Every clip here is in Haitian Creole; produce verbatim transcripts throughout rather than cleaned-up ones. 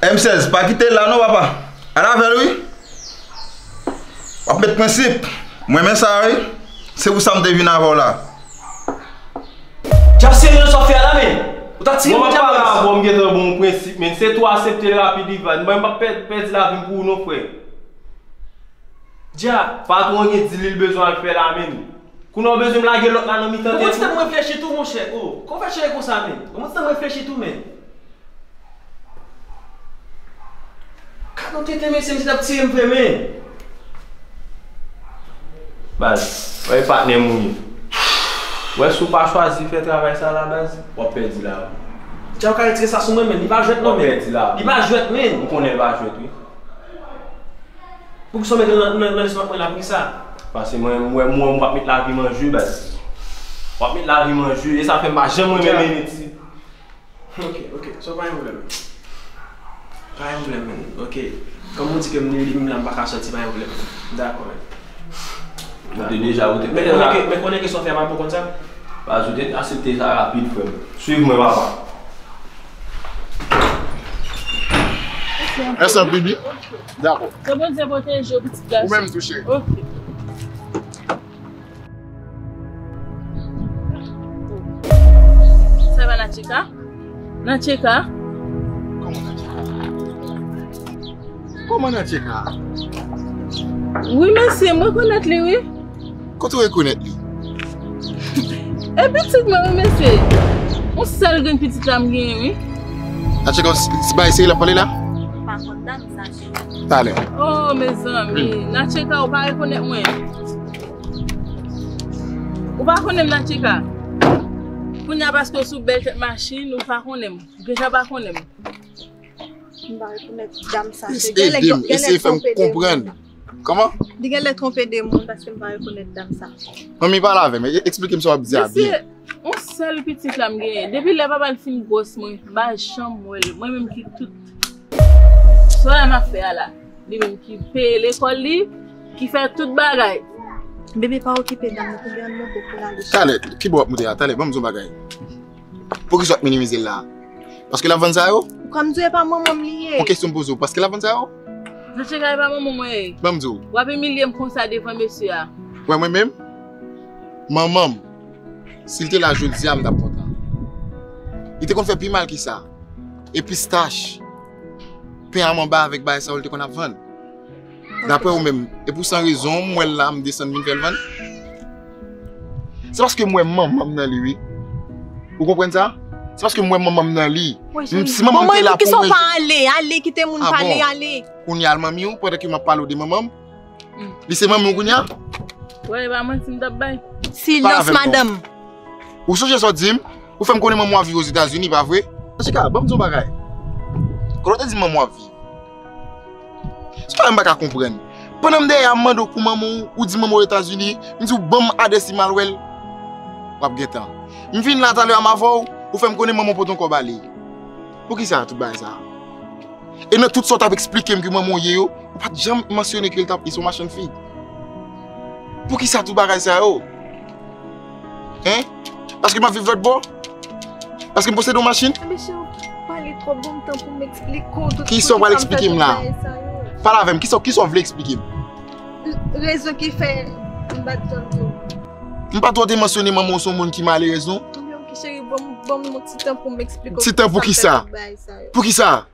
M sèz, pa kite l la non, papa. Al avè l, wi. W ap met prensip. Mwen renmen sa, wi. Se pou sa m te vin avè w la. Djab, serye nan sa w fè a la, men? Ou ta tire m djab la. Bon, m gentan ba w prensip, men. Se tou aksepte l rapid, Ivan. Mwen, m p ap pè-, pèdi lavi m pou ou non, frè. Djab, patwon an gen dil li bezwen al fè la, men. Kounye a w bezwen m lage lòt la nan mitan tèt ou? Ban m ti tan m reflechi tou, monchè. O, kòman w fè chanje konsa, men? Ban m ti tan m reflechi tou, men. Gad yon tenten, mesye, misye t ap tiye m vre, men. Baz, wè patnè m ou ye. Wè, si w pa chwazi fè travay sa la, baz, w ap pèdi lavi w. Djab ka retire sa sou mwen, men. Li pa jwèt, non, men. W ap pèdi lavi w. Li pa jwèt, men. M konnen l pa jwèt, wi. Poukisa w mete l nan, nan, nan lespri mwen la, poukisa? Paske mwen, mwen, mwen, mwen, w ap met lavi m an je, baz. W ap met lavi m an je, e sa fè m pa janm renmen mennen ti. Ok, ok, so pa gen pwoblèm. Pa gen pwoblèm, men. Ok, kòm ou di ke m li menm la, m pa ka sòti, pa gen pwoblèm. Dakò, men. Ou te deja, ou te... Men konnen ke, men konnen ke sa w fè a pa bon konn sa? Baz, ou te aksepte sa rapid, frè m. Swiv mwen, papa. Mèsi anpil, wi. Dakò. Ke Bondye pwoteje w, pitit gason. Ou menm tou, cheri. Ok. Sa va, Nacheka? Nacheka? Kòman Nacheka? Kòman Nacheka? Wi, mesye, m rekonèt li, wi. Kote w rekonèt li? E pitit mwen, wi, mesye. Yon sèl grenn pitit la m genyen, wi. Nacheka, se, se bagay serye l ap pale la? M pa konn dam sa, cheri. Talè. Oh, mezanmi. Wi. Nacheka, ou pa rekonèt mwen? Ou pa konnen m, Nacheka? Kounye a, paske w sou bèl tèt machin, ou pa konnen m. Ou gentan pa konnen m. M pa rekonèt dam sa. Eseye ede m, eseye fè m konprann. Kòman? Li genlè twonpe de moun paske m pa rekonèt dam sa. Manmi, pale avè m, e-, eksplike m sa w ap di a byen. Mesye, yon sèl pitit la m genyen. Depi lè papa l fin gwòs mwen, m pa janm wè l. Mwen menm ki tout sa m ap fè a la. Li menm ki peye lekòl li, ki fè tout bagay. Bebe, pa okipe dam nan, kounye a n monte pou n ale. Talè, ki bò w ap monte a? Talè, ban m di w yon bagay. Poukisa w ap minimize l la? Paske l ap vann sa yo? Ou ka m di w e pa manman m li ye. Yon kesyon m poze w, paske l ap vann sa yo? Nacheka, e pa manman mwen ye. Ban m di w. W ap imilye m konsa devan mesye a. Wè mwen menm? Manman m, si l te la jodi a, m t ap kontan. Li te konn fè pi mal ki sa. E pistach, pen a manba avèk bagay sa yo l te konn ap vann. Daprè ou menm, e pou san rezon m wè l la, m desann vin fè l vann? Se paske m wè manman m nan li, wi. Ou konprann sa? Se paske m wè manman m nan li. M, si manman m te la pou mwen. Poukisa w pa ale? Ale, kite moun pale, ale. Kounye a l manmi w, pandan ke m ap pale w de manman m? Li se manmi w kounye a? Wè, e pa manti m t ap bay. Silans, madanm. Ou sonje sa w di m? Ou fè m konnen manman w ap viv Ozetazini, pa vre? Nacheka, ban m di w yon bagay. Kote w te di m manman w ap viv? Se bagay m pa ka konprann. Pandan m dèyè a m mande w pou manman w, ou di manman w Etazini, m di w ban m adrès li m al wè l. W ap gentan. M vin la talè a m avè w, ou fè m konnen manman w pote yon kòb ale. Poukisa tout bagay sa a? E nan tout sa w t ap eksplike m ke manman w ye yo, ou pa t janm mansyone ke l t ap, li se yon machann fig. Poukisa tout bagay sa yo? Hein? Paske m ap viv lòt bò? Paske m posede yon machin? Mesye, ou pale twòp, ban m tan pou m eksplike w tout. Kisa w pral eksplike m la? Pale avè m. Kisa, kisa w vle eksplike m? Rezon ki fè m pa t janm di w. M pa t wè w te mansyone manman w se yon moun ki malerèz, non? Ebyen, ok, cheri, ban m, ban m yon ti tan pou m eksplike w. Ti tan pou kisa? Poukisa?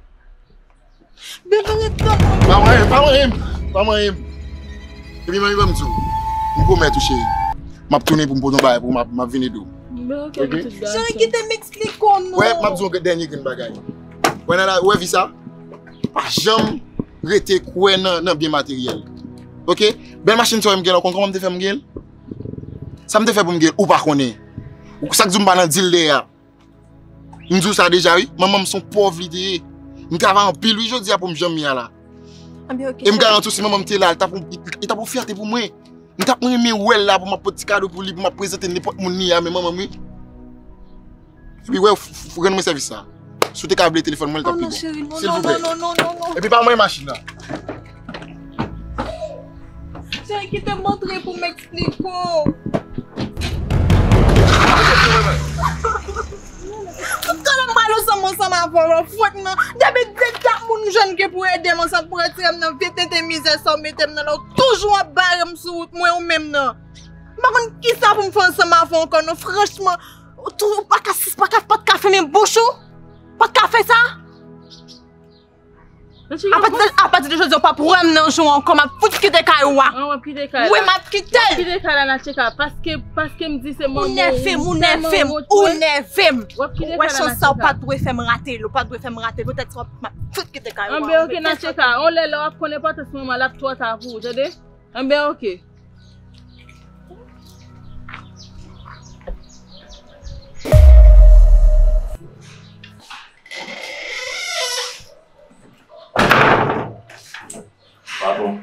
Bebe, ret tann mwen. Pa manyen m, pa manyen m, pa manyen m. Epi manmi, ban m di w, m pwomèt ou, cheri. M ap tounen pou m pote yon bagay pou ou, m ap, m ap vin ede w. Cheri, kite m eksplike w, non. Wè, m ap di w yon dènye grenn bagay. Wè, nan la, wè vi sa? Pa janm rete kwè nan, nan byen materyèl. Ok? Bèl machin sa w m gen la, ou konn kòman m te fè m gen l? Sa m te fè pou m gen l, ou pa konnen. Ou, sa k di w m pa nan dil dèyè a? M di w sa deja, wi. Manman m se yon pòv li te ye. M travay anpil, wi, jodi a pou m jan m ye a la. E m garanti w, si manman m te la, li t ap, li, li t ap yon fyète pou mwen. M t ap renmen wè l la pou m ap pot ti kado pou li, pou m ap prezante nenpòt moun li ye a, men manman m, wi. Epi, wè, f-, f-, rann mwen sèvis sa. Si w te ka vle telefòn mwen, li t ap pi bon. Silvouplè. Epi, pa manyen machin nan. Cheri, kite m antre pou m eksplike w. Tout talè m pral ansanm Ansanm avè w, fwèt nan. Depi de dat moun jwenn ki pou ede m ansanm pou retire m nan vye tenten mizè sa w mete m nan la, w toujou ap bare m sou wout mwen ou menm nan. M pa konn kisa pou m fè ansanm avè w ankò non, franchman. Ou tou, ou pa ka, pa ka, pa t ka fèmen bouch ou? Pa t ka fè sa? Apati de, apati de jodi a, w p ap wè m nan jou ankò, m ap fout kite kay ou a. An, w ap kite kay la. Wi, m ap kite l. W ap kite kay la, Nacheka, paske, paske m di se manman w, ou nève m, ou nève m, ou nève m. W ap kite kay la, Nacheka. Ou wè chans sa, w pa t dwe fè m rate l, ou pa t dwe fè m rate l, poutèt sa, w ap, m ap fout kite kay ou a. Anben, oke, Nacheka, yon lè lè w ap konn enpòtans manman, l ap twò ta pou ou, tande? Anben, oke. Patwon.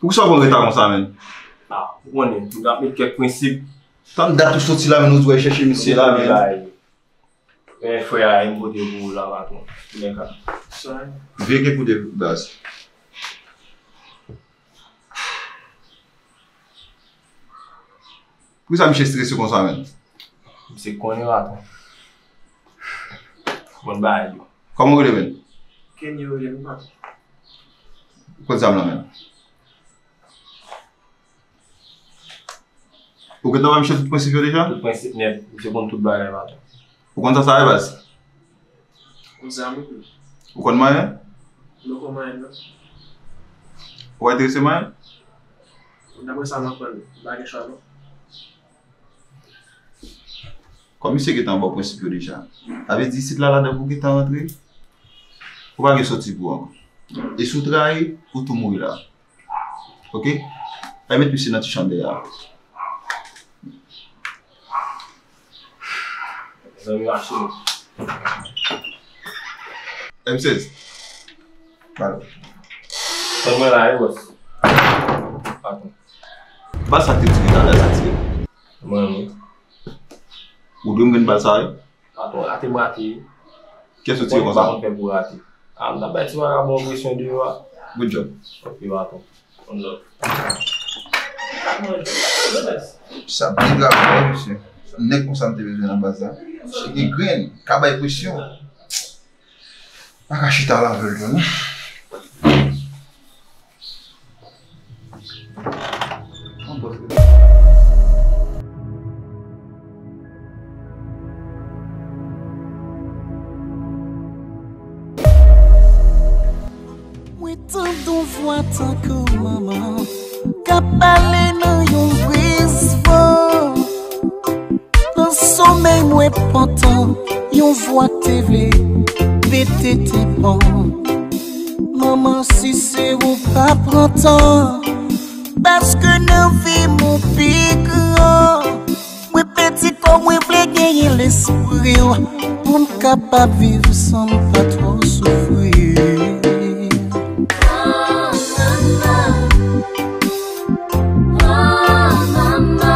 Poukisa w pran reta konsa, menn? Ah, ou konnen, m t ap met kèk prensip. Tann dat ou soti la, menn, ou di w al chèche misye la, menn. Men frè a, e m pote pou ou la, patwon. Nèg la. Veye ke koute baz. Poukisa misye strese konsa, menn? Misye konnen, patwon. Bon bagay yo. Kòman w rele, menn? Kenny yo rele m, patwon. Ou konn zam nan, menn? Ou gentan ba misye tout prensip yo deja? Tout prensip nèt, misye konn tout bagay, patwon. Ou konn sa sa ye, baz? Konn sa, wi. Ou konn manyen? M poko manyen, non. Ou pa enterese manyen? Daprè sa m aprann, m pa gen chwa, non. Kòm misye gentan ba w prensip yo deja, sa vle di isit la, ladan pou w gentan rantre, ou pa gen soti pou ou ankò. E si w trayi, ou tou mouri la. Oke? Al met misye nan ti chanm dèyè a. Zanmi mache. M sèz. Pardon. Tann mwen la, wi, bòs. Patwon. Bal sa te tire talè, sa tire. Mwen, wi. Ou dwe m vin bal sa, wi. Patwon, rate m rate. Kiyès ou tire konsa? Mwen pa konn fè pou rate. Ah, m t ap bay ti vagabon presyon deyò a. Good job. Ok, patwon. One love. Sa byen grav, wi, mesye. Nèg konsa m te bezwen nan baz la. Misye gen grenn, ka bay presyon. Pa ka chita la avè l tou, non. Mwen tande yon vwa tankou manman k ap pale nan yon briz van. Nan somèy mwen pantan, yon vwa k te vle pete tenpan. Manman, si se ou pa pran tan, paske nan vi m ou pi gran. Mwen pèdi kò, mwen vle genyen lespri w pou m kapab viv san m pa twò soufri.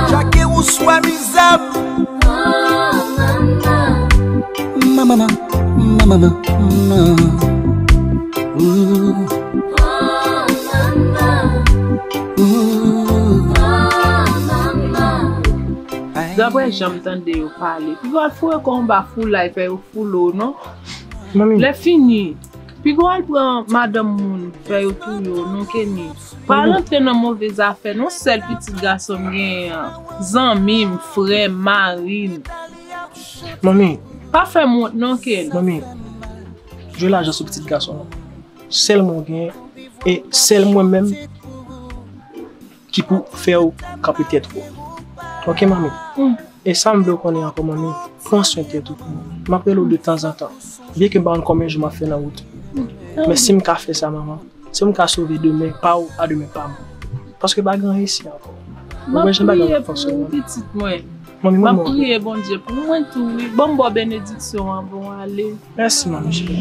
Djake ou swa mizab. Mama, mama, mama, mama. Ooh. Ooh. Daprè jan m tande yo pale, piga w al foure kò w anba foulay, fè yo foule w, non? Manmi. Lè fini, piga w al pran madanm moun, fè yo touye w, non, Kenny? Pa al antre nan move zafè, non, sèl pitit gason m genyen an. Zanmi m, frè m, mari m. Manmi. Pa fè m wont, non, Kenny. Manmi, jwe lajan sou pitit gason an. Sèl mwen w genyen, e sèl mwen menm ki pou fè w kanpe tèt ou. Oke, manmi? Mm. E sa m vle w konnen ankò, manmi, pran swen tèt ou pou mwen. M ap rele w de tanzantan. Byenke m pa konn konbyen jou m ap fè nan wout. Mm. Men si m ka fè sa, manman, si m ka sove demen pa w a demen pa m. Paske pa gen anyen isi ankò. M ap priye pou ou, pitit mwen. Manmi, m ap priye Bondye pou mwen tou, wi. Ban m ba w benediksyon an, bon, ale. Mèsi, manmi cheri.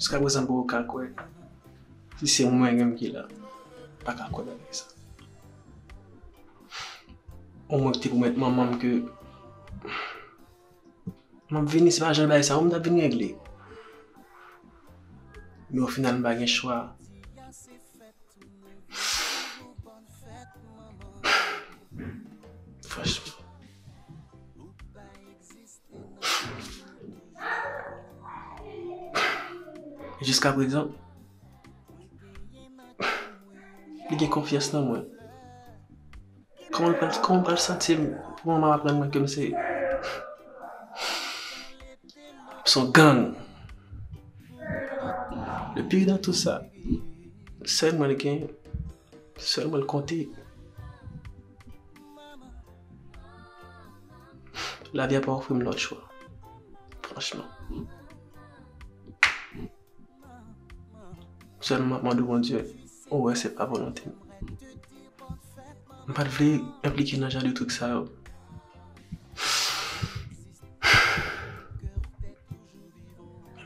Jiskaprezan m poko ka kwè. Si se mwen menm ki la, m pa ka kwè bagay sa. Omwen te pwomèt manman m ke M ap vini, se pa jan bagay sa yo m t ap vin regle. Men o final, m pa gen chwa. Franchman. Jiska prezan, li gen konfyans nan mwen. Kòman l pral, kòman l pral santi l pou manman aprann mwen ke m se, m se yon gang? Le pire dans tout sa, sèl mwen l gen, sèl mwen l konte. Lavi a pa ofri m lòt chwa. Franchman. Sèlman m ap mande w, Bondye, ou wè se pa volonte m. M pa t vle enplike nan jan de trik sa yo.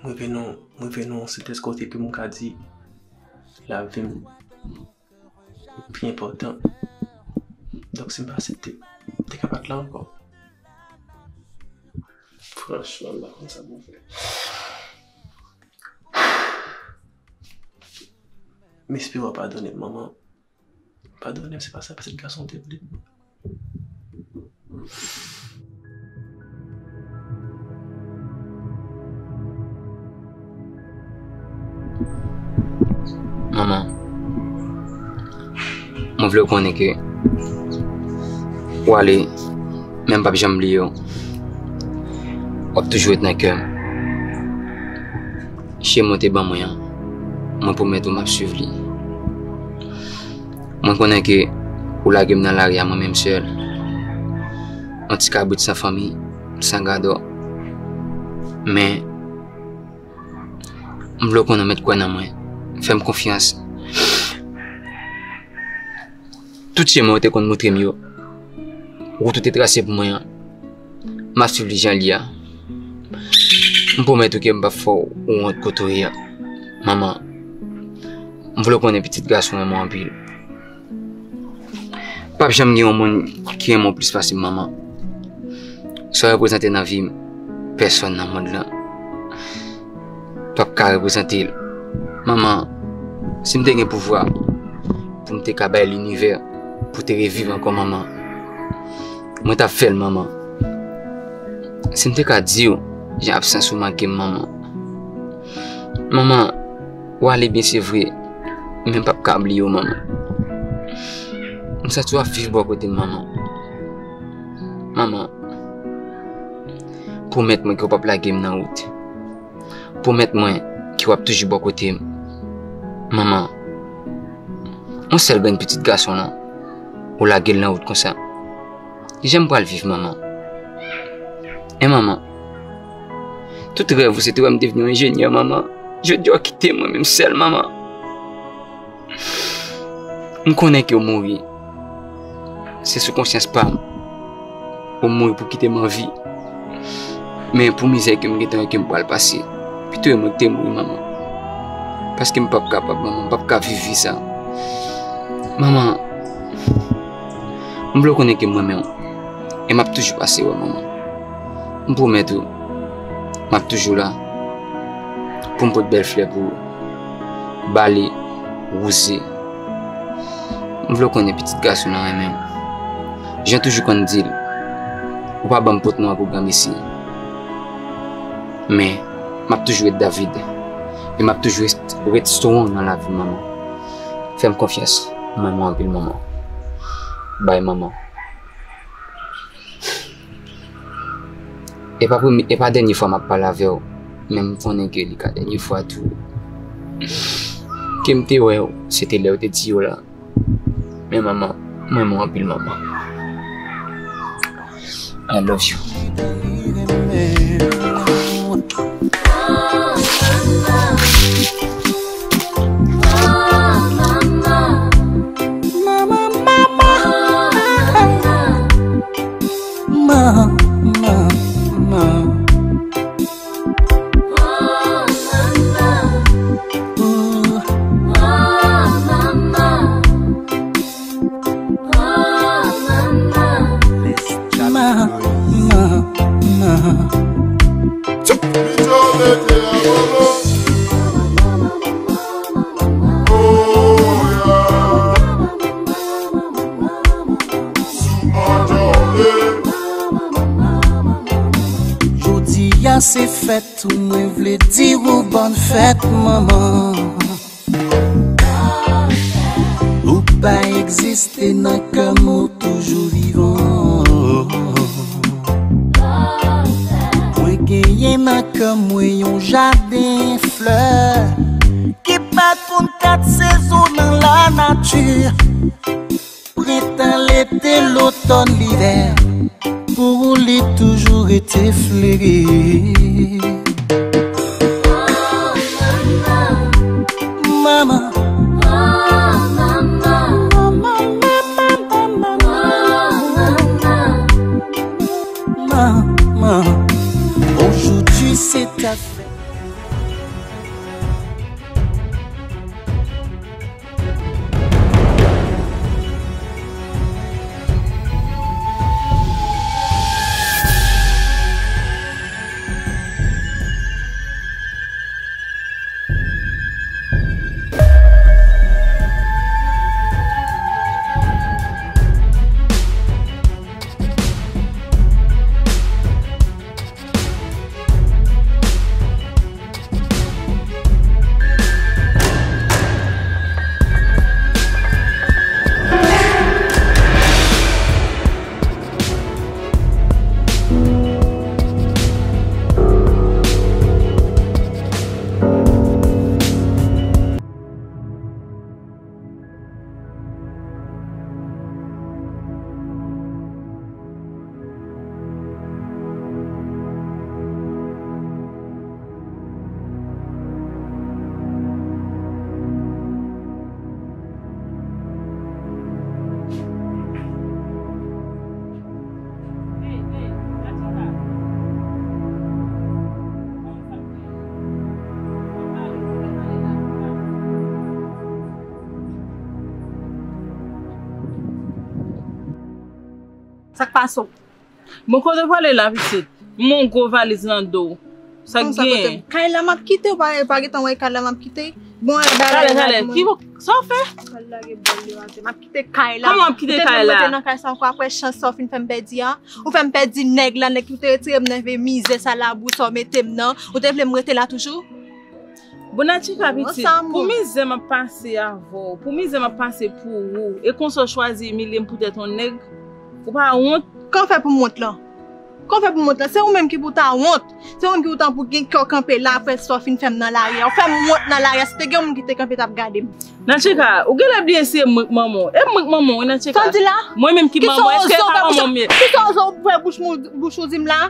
M rive nan, m rive nan yon sentèz kote ke m ka di lavi m pi enpòtan. Donk, si m pa aksepte, m te ka pa t la ankò. Franchman, m pa konn sa pou m fè. M espere w ap padone m, manman. Padone m, se pa sa pitit gason w te vle. Manman, mwen vle w konnen ke w ale, men m p ap janm bliye w. W ap toujou ret nan kè m. Chemen w te ban mwen an, mwen pwomèt ou m ap swiv li. Mwen konnen ke ou lage m nan lari a mwen menm sèl. Yon ti kabrit san fanmi, san gadò. Men, m vle w konnen w mèt kwè nan mwen. Fè m konfyans. Tout chemen w te konn montre m yo, wout ou te trase pou mwen an, m ap swiv li jan l ye a. M pwomèt ou ke m p ap fè w wont kote w ye a. Manman, m vle w konnen pitit gason w renmen w anpil. P ap janm gen yon moun ki renmen w plis pase m, manman. Sa w reprezante nan vi m, pèsonn nan mond lan p ap ka reprezante l. Manman, si m te gen pouvwa pou m te ka bay linivè pou te reviv ankò, manman, mwen t ap fè l, manman. Si m te ka di w jan absans ou manke m, manman. Manman, w ale byen, se vre, men m p ap ka bliye w, manman. M santi w ap viv bò kote m, manman. Manman, pwomèt mwen ke w p ap lage m nan wout. Pwomèt mwen ke w ap toujou bò kote m. Manman, yon sèl grenn pitit gason lan, ou lage l nan wout konsa. Kijan m pral viv, manman? Hein, manman? Tout rèv ou se te wè m te vin yon enjenyè, manman. Jodi a w kite m mwen menm sèl, manman. M konnen ke w mouri, se sou konsyans pa m. Ou mouri pou kite m an vi. Men pou mizè ke m gentan wè ke m pral pase, pito e mwen ki te mouri, manman. Paske m p ap kapab, manman, m p ap ka viv vi sa. Manman, m vle w konnen ke m renmen w. E m ap toujou pase wè w, manman. M pwomèt ou, m ap toujou la pou m pot bèl flè pou ou, bale, wouze. M vle w konnen pitit gason nan renmen w. Jan toujou konn di l, ou pa ban m pot non an pou granmesi. Men, m ap toujou ret David. E m ap toujou ret, ret strong nan lavi, manman. Fè m konfyans. M renmen w anpil, manman. Bay, manman. E pa premye, e pa dènye fwa m ap pale avè w, men m konnen ke li ka dènye fwa tou. Ke m te wè w, se te lè w te di yo la. Men manman, m renmen w anpil, manman. I love you. Se fèt ou mwen vle di ou bòn fèt, manman. Ou pa egziste nan kè m, ou toujou vivan. Mwen genyen nan kè mwen yon jaden flè ki bat pou n kat sezon nan lanati. Prentan, lete, lotòn, livè, pou ou li toujou rete fleri. Manman. Manman. Aujourd'hui c'est ta fête. Sa k pase w? Bon, kote w prale la, pitit? M wè yon gwo valiz nan do w. Sa k genyen? Kay la m ap kite, ou pa, pa gentan wè kay la m ap kite? Bon, talè, talè, ki, sa w fè? Al lage bòl yo atè. M ap kite kay la. Kòman w ap kite kay la? Ou te vle m rete nan kay sa ankò apre chans sa w fin fè m pèdi a? Ou fè m pèdi nèg la, nèg ki te retire m nan vye mizè sa, labou sa w mete m nan. Ou te vle m rete la toujou? Bon, Nachika, pitit, pou mizè m ap pase avè w, pou mizè m ap pase pou ou, e konsa w chwazi imilye m poutèt yon nèg, ou pa wont? Kòman w fè pou m wont lan? Kòman w fè pou m wont lan? Se ou menm ki pou ta wont. Se ou menm ki pou ta pou gen kè w kanpe la apre sa w fin fè m nan lari a. Ou fè m wont nan lari a. Si te gen yon moun ki te kanpe t ap gade m. Nachika, ou genlè bliye si e mwen k manman w. E mwen k manman w, wi, Nachika. Sa w di la? Mwen menm ki manman w, èske e pa manman m ye? Kisa w ouvè bouch ou di m la?